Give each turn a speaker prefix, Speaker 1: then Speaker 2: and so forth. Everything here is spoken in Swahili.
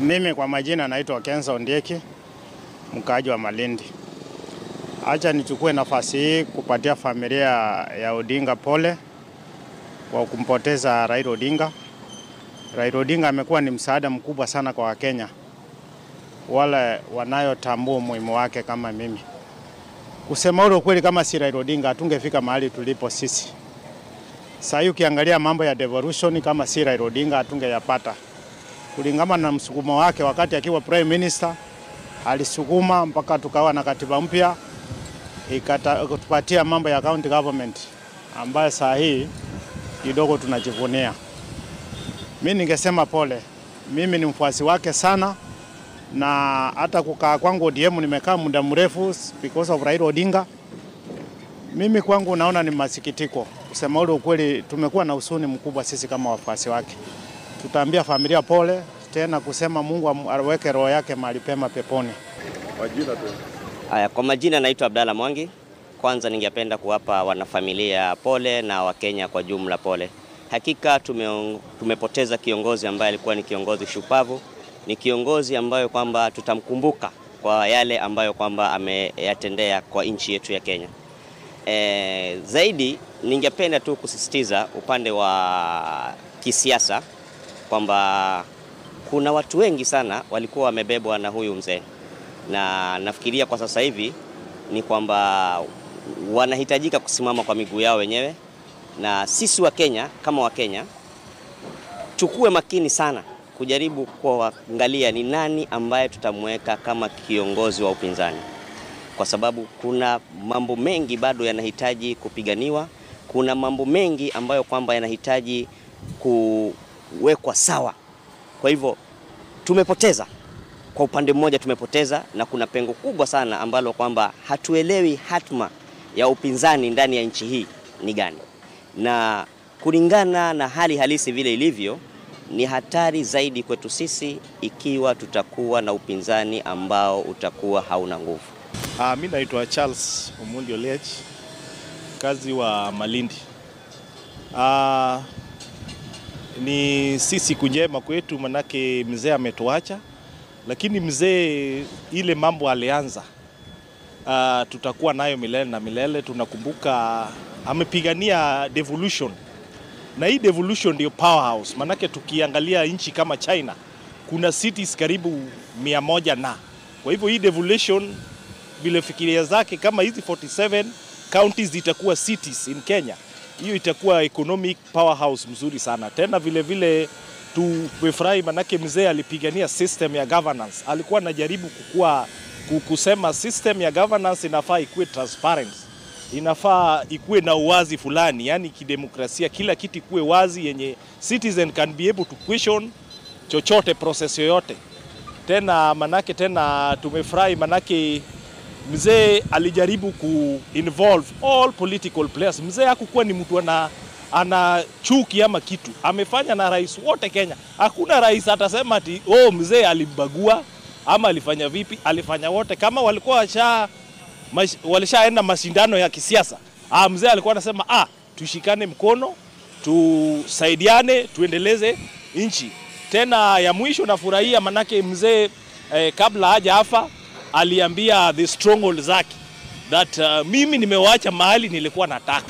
Speaker 1: Mimi kwa majina naitwa Kenza Ondieki, mkaaji wa Malindi. Acha nichukue nafasi hii kupatia familia ya Odinga pole kwa kumpoteza Raila Odinga. Raila Odinga amekuwa ni msaada mkubwa sana kwa Wakenya wale wanayotambua umuhimu wake kama mimi. Kusema ule ukweli, kama si Raila Odinga hatungefika mahali tulipo sisi. Sasa ukiangalia mambo ya devolution, kama si Raila Odinga hatungeyapata. Kulingana na msukumo wake wakati akiwa Prime Minister, alisukuma mpaka tukawa na katiba mpya, ikatupatia mambo ya county government ambayo saa hii kidogo tunajivunia. Mimi ningesema pole. Mimi ni mfuasi wake sana, na hata kukaa kwangu ODM nimekaa muda mrefu because of Raila Odinga. Mimi kwangu naona ni masikitiko. Kusema ule ukweli, tumekuwa na huzuni mkubwa sisi kama wafuasi wake. Tutaambia familia pole, tena kusema Mungu aweke roho yake mahali pema peponi.
Speaker 2: Majina tu.
Speaker 3: Haya, kwa majina naitwa Abdalla Mwangi. Kwanza ningependa kuwapa wanafamilia pole na Wakenya kwa jumla pole. Hakika tumepoteza kiongozi ambaye alikuwa ni kiongozi shupavu, ni kiongozi ambayo kwamba tutamkumbuka kwa yale ambayo kwamba ameyatendea kwa nchi yetu ya Kenya. Zaidi ningependa tu kusisitiza upande wa kisiasa kwamba kuna watu wengi sana walikuwa wamebebwa na huyu mzee, na nafikiria kwa sasa hivi ni kwamba wanahitajika kusimama kwa miguu yao wenyewe, na sisi wa Kenya kama wa Kenya tukue makini sana kujaribu kuangalia ni nani ambaye tutamweka kama kiongozi wa upinzani, kwa sababu kuna mambo mengi bado yanahitaji kupiganiwa, kuna mambo mengi ambayo kwamba yanahitaji kuwekwa sawa. Kwa hivyo tumepoteza, kwa upande mmoja tumepoteza, na kuna pengo kubwa sana ambalo kwamba hatuelewi hatma ya upinzani ndani ya nchi hii ni gani. Na kulingana na hali halisi vile ilivyo, ni hatari zaidi kwetu sisi ikiwa tutakuwa na upinzani ambao utakuwa hauna nguvu.
Speaker 4: Mimi naitwa Charles Omondi Oliech, kazi wa Malindi. Ni si siku njema kwetu manake mzee ametuacha, lakini mzee ile mambo alianza tutakuwa nayo milele na milele. Tunakumbuka amepigania devolution, na hii devolution ndio powerhouse, manake tukiangalia nchi kama China kuna cities karibu 100 na kwa hivyo hii devolution vile fikiria zake kama hizi 47 counties zitakuwa cities in Kenya, hiyo itakuwa economic powerhouse mzuri sana. Tena vile vile tumefurahi manake mzee alipigania system ya governance. Alikuwa anajaribu kusema system ya governance inafaa ikuwe transparent, inafaa ikuwe na uwazi fulani, yani kidemokrasia kila kitu ikuwe wazi yenye citizen can be able to question chochote, process yoyote. Tena manake tena tumefurahi manake mzee alijaribu ku involve all political players. Mzee hakukuwa ni mtu ana chuki ama kitu. Amefanya na rais wote Kenya. Hakuna rais atasema ati oh mzee alimbagua ama alifanya vipi. Alifanya wote. Kama walikuwa walishaenda mashindano ya kisiasa, mzee alikuwa anasema tushikane mkono, tusaidiane, tuendeleze nchi. Tena ya mwisho nafurahia manake mzee kabla haja afa aliambia the stronghold zake that mimi nimewacha mahali nilikuwa nataka.